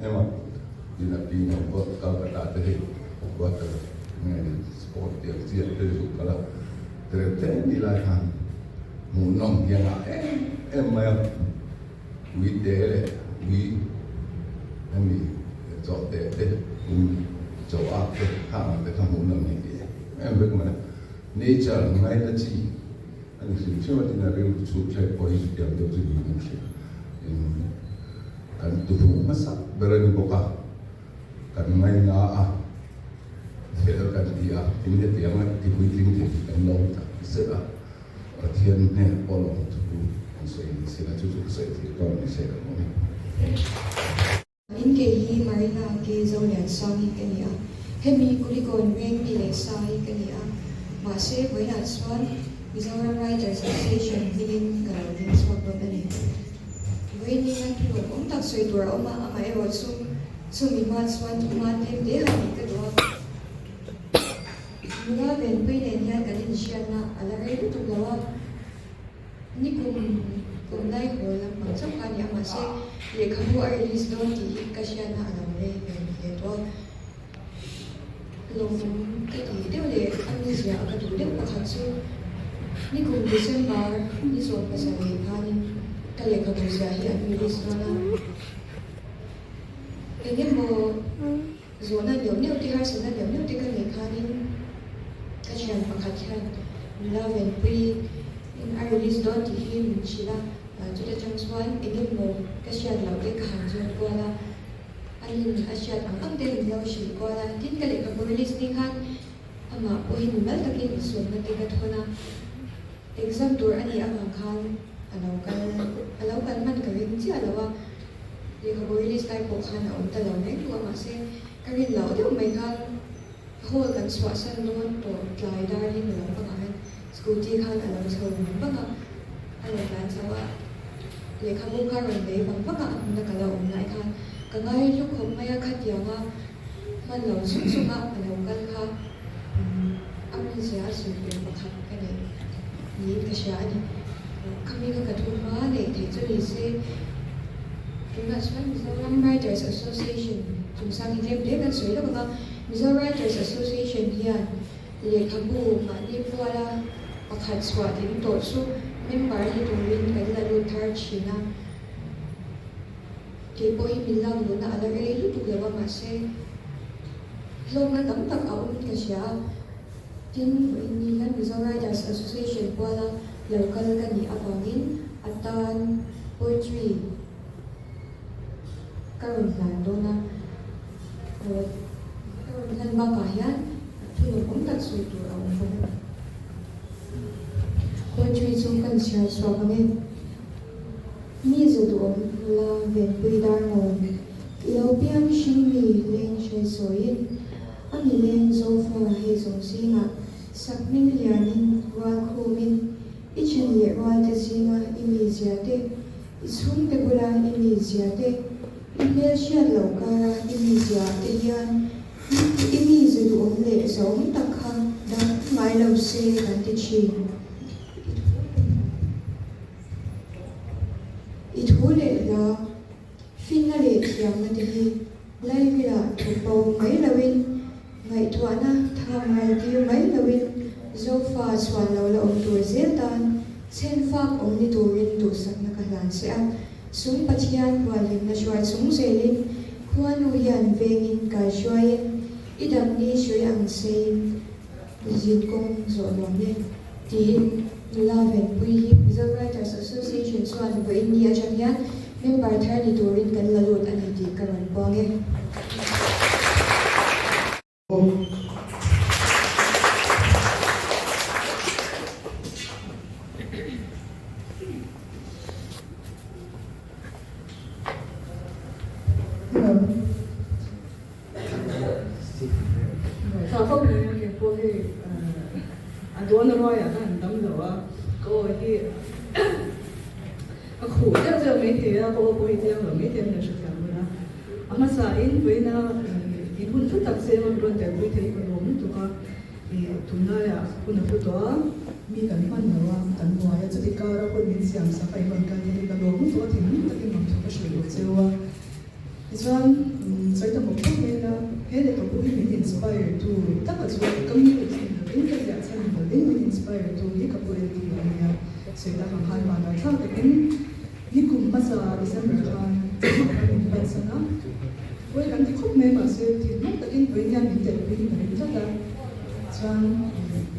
em a, tin a pi nen pawh Calcutta te hei water nge ni. Sport tiang chiah te zu kal a, tel tlem ni lai khan hmuhnawm hian a em em mai a, ui te leh ui hemi chaw te te ui chaw ak te khang ang te kha hmuhnawm hi ti em em vek mai a, nature ngaina chi a ni hrim hrim a tin a rilru chhuk thlek pawh hi chutiang deuh chu niin an hria, tin kan tuhmuh hmasa ber a ni bawk a. Kan ngaina a, fel kan ti a, tin hetianga ti puitling thei hi kan lo tak zet a, Pathian hnen pawh lawm thu kan sawi ni sela chu chu ka sawi thei tawk ni se ka hmu a ni. In kei hi Marina ke Zoliansang hi ka ni a, hemi Kulikawn veng mi leh sa hi ka ni a, mahse vawiinah chuan Mizoram Writers Association hmingin ka lo ding chhuak dawn a ni. Vawiin hian thu lawmawm tak sawi tur a awm a, amaherawh chu chumi hma chuan thuma tlem te han tih ka duh a. Nula Venpui nen hian kan inhriatna a la rei lutuk lo a, nikum kum lai haw lampang chauh kha a ni a, mahse lehkhabu a release dawn tih hi ka hriatna a lo rei ve hle tawh a. Lawmawm ka tih deuh leh a mizia ka duh deuh pakhat chu nikum December ni 17 khanin ka lehkhabu ziah hi an release dawn a, eng emaw zawhna neuh neuh te harsatna neuh neuh te ka neih khanin ka thian pakhat hian nula Venpui in a release dawn tih hi min hrilh a, chuta tang chuan eng emaw ka hriat loh te ka han zawt kual a. A nin a hriat ang ang te min lo hrilh kual a, tin ka lehkhabu release ni khan amah pawh hi mimal takin sawmna te ka thawn a, exam tur a nih avang khan a lo kal a lo kal hman ka ring chiah lo a, lehkhabu release lai pawh khan a awm ta lo reng thung a, mahse ka rin loh deuh mai khan hall kan chhuahsan dawn tawh tlai dar hi ka lo bangah hian scooty khan a lo chho vang vang a, a rawn tlan chho a. Lehkhabu kha rawn lei vang vang a, a hmuna ka lo awm lai khan ka ngai hlu khawp mai a, khatianga hman lo chung chunga a lo kal kha a mizia a sawi tur pakhat ka neih niin ka hria a ni. Khami kha ka thu hma neih theih chu ni se, tunah chuan Mizoram Writers Association chungchang hi tlem hle kan sawi lawk ang a, Mizo Writers Association hian Lehkhabu mahni puala pakhat chhuah tling tawh chu member ni turin kan la lut thar thin a. Kei pawh hi min lak luhna a la rei lutuk lo a, mahse hlawkna tam tak a awm ka hria a. Tin, vawiin ni hian Mizo Writers Association puala lo kal ka nih avangin a tan poetry ka rawn hlan dawn a. Ka rawn hlan bakah hian Thu lawmawm tak sawi tur a awm bawk a ni. Poetry chu kan chhiar chhuak ang e. Mi za duhawm nula Venpui Darngawn i lo Lo piang hring mi leng hre sawiin a mi leng Zofa hei zawng zingah sakhming lianin rual khumin i then leh rualte zinga i mi zia te, i chhungte bula i mi zia te, i hmel hriat loh kara i mi zia te hian i mi za duhawm leh zahawm tak kha dang ngai lo se kan ti thin. I thu leh hla. Finna leh thiamna te hi Lairila thup bo mai loin, ngaihtuahna tham ral tir mai loin Zofa chhuan lo la awm tur zel tan chhen fak awm ni turin duhsakna ka hlan che a. Chung Pathian hualhimna hruai chung zelin Khuanu hian vengin kaihruaiin i damni hrui ang sein zin kawng zawh nuam e tiin nula Venpui hi Mizo Writers Association chuan vawiin ni atang hian member thar ni turin kan la lut a ni tih ka rawn puang e. Tha khawp mai a kei pawh hei a dawn a ruaiah ka han dam lo a, ka aw hi a khuh deuh deuh mai thei a, ka aw pawh hi chiang lo mai thei a min lo hrethiam dawn a. A hmasa in vawiina in hun hlu tak che rawn rawn telpui thei hi ka lawm lutuk a, tunlaiah hun a hlu tawh a, mi kan hman lo a, kan buai a, chuti kara hun min siam sak a in rawn kal thei hi ka lawm lutuk a, thinlung takin mamthu ka hrilh lo cheu a. Tichuan, sawi ta mawp mawp mai ila, he lehkhabu hi min inspire tu taka chu ka mute ni lovin ka ziah chhan ni lovin min inspire tu hi ka pu LT a nia. Sawi tak ang khan vanah thlak takin nikum hmasa December khan chawhmeh khan min bansan a, pawi kan ti khawp mai mahse thinlung takin vawiin hian min telh puiin ka ring tlat a. Chuan,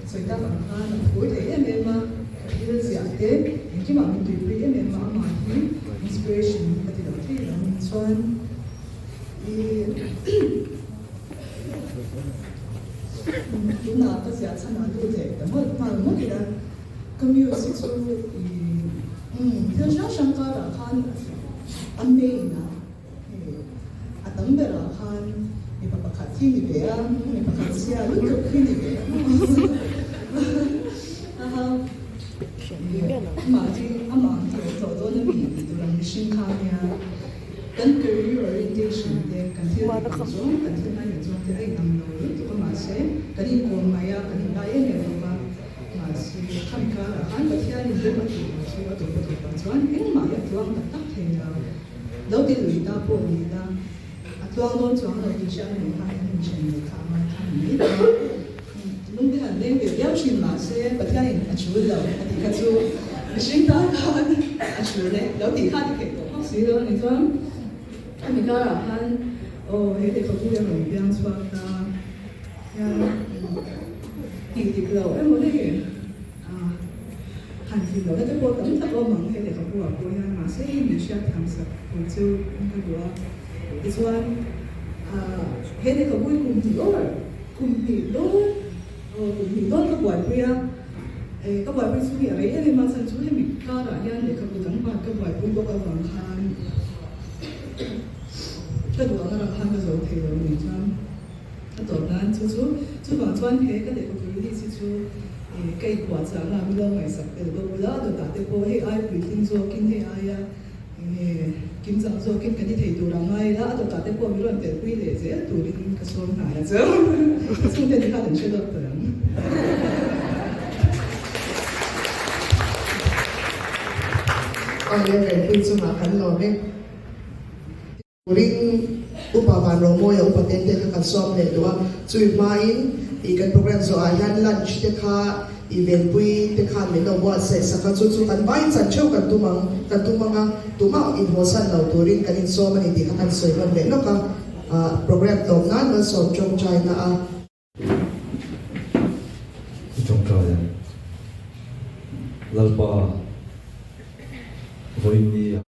sawi tak ang khan a phur thei em em a, ka thil ziah te engkimah min tuipui em em a, amah hi inspiration ka ti lo thei lo. Chuan i tunah ka ziah chhanah lut leh ta mawlh nghal ngawt ila, ka muse hi chu i thil hrang hrang karah khan a main a. A tam berah khan mipa pakhat hi ni ve a, mi pakhat chhia lutuk hi ni ve a. Amah hi amah ang hi awm tawh dawn a mi tih tur ang mihring kha nia. Kan career orientation te, kan thil tih tur zawng, kan thil ngaihna zawng te a inang lo lutuk a mahse kan inkawm mai a, kan inlai em em bawk a. Mahse khami karah khan Pathianin ram a tih loh chu a tawp a tawpah chuan engmah hi a tluang tak tak thei lo. Lo ti lui ta pawh ni ila, a tluang dawn chuang lo tih hriat a nih khan kan inchen leh kha a ngai kha ni mai ta. Lung te han leng ve viau thin mahse Pathianin a chul lo a tih kha chu mihring tan khan a chul e lo tih kha a ti theih tawh bawk si lo a ni chuan hemi karah khan aw he lehkhabu hi a rawn piang chhuak ta hian tih dik lo emaw hei Han tih lohna te pawh tam tak awm ang he lehkhabu ah pawh hian mahse hei min hriat thiam sak tur chu in ka duh a. Tichuan he lehkhabu hi kum hnih awr kum hnih dawn aw kum hnih dawn ka buaipui a, ka buaipui chu hi a rei em em a chhan chu hemi karah hian lehkhabu dang ban ka buaipui bawk avang khan ka duh ang arang khan ka zo thei lo a ni chuan. A tawp nan chu chu chuvang chuan he ka lehkhabu release hi chu ka inpuah chang a, milo ngaihsak tel bawk ula, dawtah te pawh hei ai puitling zawkin hei aia enge kimchang zawkin kan ni thei tur ang ngai ila, a dawtah te pawh mi rawn telpui leh zel turin ka sawm hnai a chu chhungte ni khan an hre dawt tawh ang. Aw le Venpui chungah kan lawm e. Turin Upa Van Romawia upa ten te kha kan sawm leh duh a, chui hmain ih kan program zawhah hian lunch te kha ih venpui te khan min lo buatsaih sak a, chu chu kan vai chan theuh kan tum ang kan tum ang a, tumah inhawsan lo turin kan insawm a ni tih kha kan sawi nawn leh lawk a, ah program tawp nan malsawm tawngtaina a. I tawngtai ang Lalpa vawiin ni.